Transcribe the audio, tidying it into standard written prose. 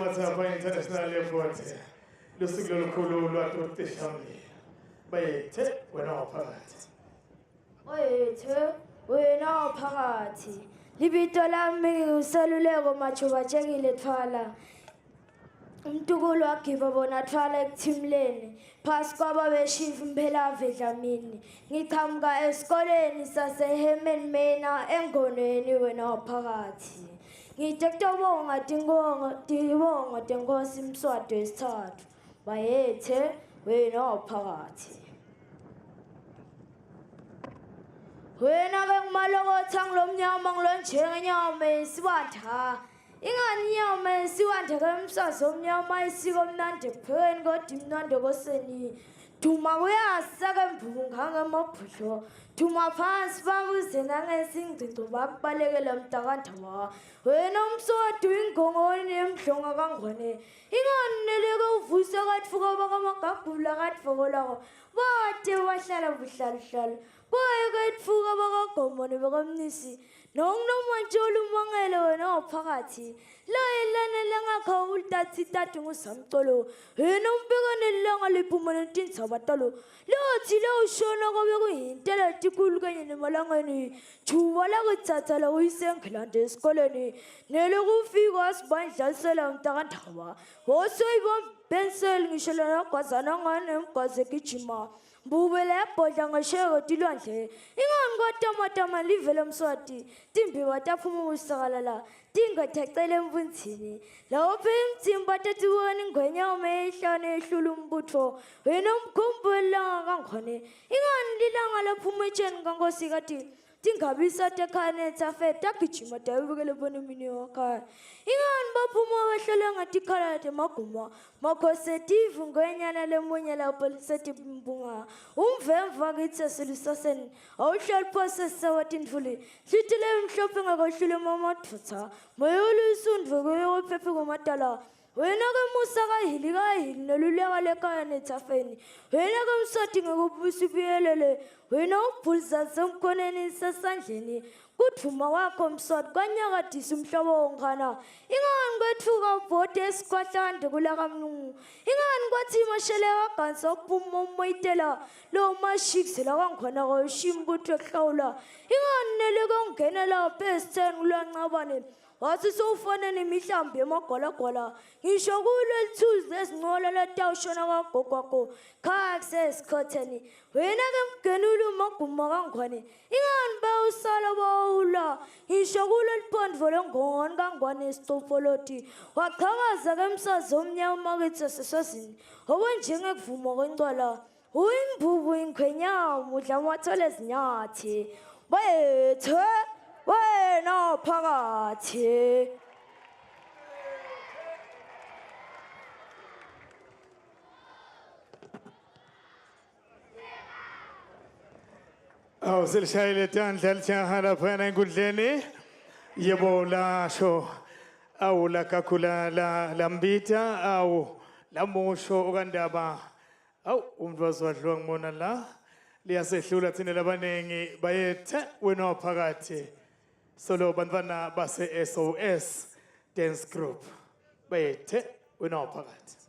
Matsapha International Airport. Lusuku lolukhulu lwatucisha mlilo. Bayethe wena waphakathi. Bayethe wena waphakathi. Libito lami nginguSeluleko Matshobatshekile Thwala. Umtukulu wagiba bona thwala ekuthimleni phasi kwababeshifu Mphelave Dlamini. Ngiqhamuka esikoleni saseHerman Mena eNgonweni wena waphakathi. Ngide kutobonga tingongo tibongo tenkosi Mswati wesithathu. Bayethe wena waphakathi. Wena ke ngumalokotha ngilomnyama ngilonjengenyama yesibatha. Ingani inyama yesiwanda kamsazi omnyama isiko mnandi ekuphekeni kodwa imnandi ekoseni. Duma kuyasa ke mbunga ngemabhudlo. Duma phansi bakuze nangesingcingo bakubalekela mntakandaba. Wena umswati uyingongoni emdlonga kangwane. Ingani neleke uvuse katfuka bakamagagula katfokolako. Bade bahlala buhlaluhlalu. Baye ketfuka bakagomone bakamnisi. Nonginomantsholo umangele wena waphakathi. La elana langakha ulitathi tati ngusamcolo. Yena umbeka nelanga liphuma netindzaba talo. Lothi lo ushona kobe kuyintela tikulu kanye nemalangeni. Thuba lakutsatsa la uyisengilande esikoleni. Nelokufika sibandlalisela mntakandaba. Wosoyibamba pensel ngisho lona gwazana ngane mgwaze gijima. Mbubela yabhodla ngesheya tilwandle ingani kwatamatama live lomswati timbiwa taphuma kusakalala tingathacela empunzini lapho imthimba tatiwona ingwenyama ehlane ehlula umbutho wena umkhumbi welanga kangwane ingani lilanga laphuma etsheni kankosikati Tingabisa tekhaya netsafe tagijima tayobukela bona imini wakhaya. Ingani baphuma wehlele ngatikhala temaguma makhosi tive ngwenyana lemunye lapho lisetimbunga. Umvemva kitsi esilusaseni awuhlali phose sisawa tintfuli. Hlitile emhlophe ngakahlule mamadvodza. Moyolu isundvu kuyophephe kumadala. Wena ke Musa kahili kahili neluleka lekhaya nethafeni. Wena ke Mswati ngekubusa ubuyelele. Wena ubhulisa semkhoneni sesandleni. Kudvuma kwakho Mswati kwanyakadisa umhlaba wonkana. Ingani kwethuka ubhode esikhwahlande kulakamlungu. Ingani kwathi mashele wagansa uphuma umoyitela lo mashikisela kwangikhona kwayoshiya umbutho ehlawula. Ingani neleke ungena lapha esitheni kulwancabane. Wathi sewufane nemihlambi yamagwalagwala ngisho kulo elithuzi lezincola latawushona kwagogwakho khaya kusesikhotheni wena ke mgenula umaguma kangwane ingani bawusala bawula ngisho kulo liphondvo lengongoni kangwane isicopholoti waqhakaza ke msazi omnyama kithi saseswazini obenjengekuvuma kwencwala Uyimbubu ingwenyama udla amathole ezinyathi. Bayethe wena phakathi. Awu selishayile tandla lijaha laphana enkundleni. Yebo lasho awu lakakhula la lambita awu lamusho okandaba Awu umuntu waziwadliwa ngibona la liyasehlula thina labaningi bayethe wena waphakathi solo bantwana base SOS dance group bayethe wena waphakathi.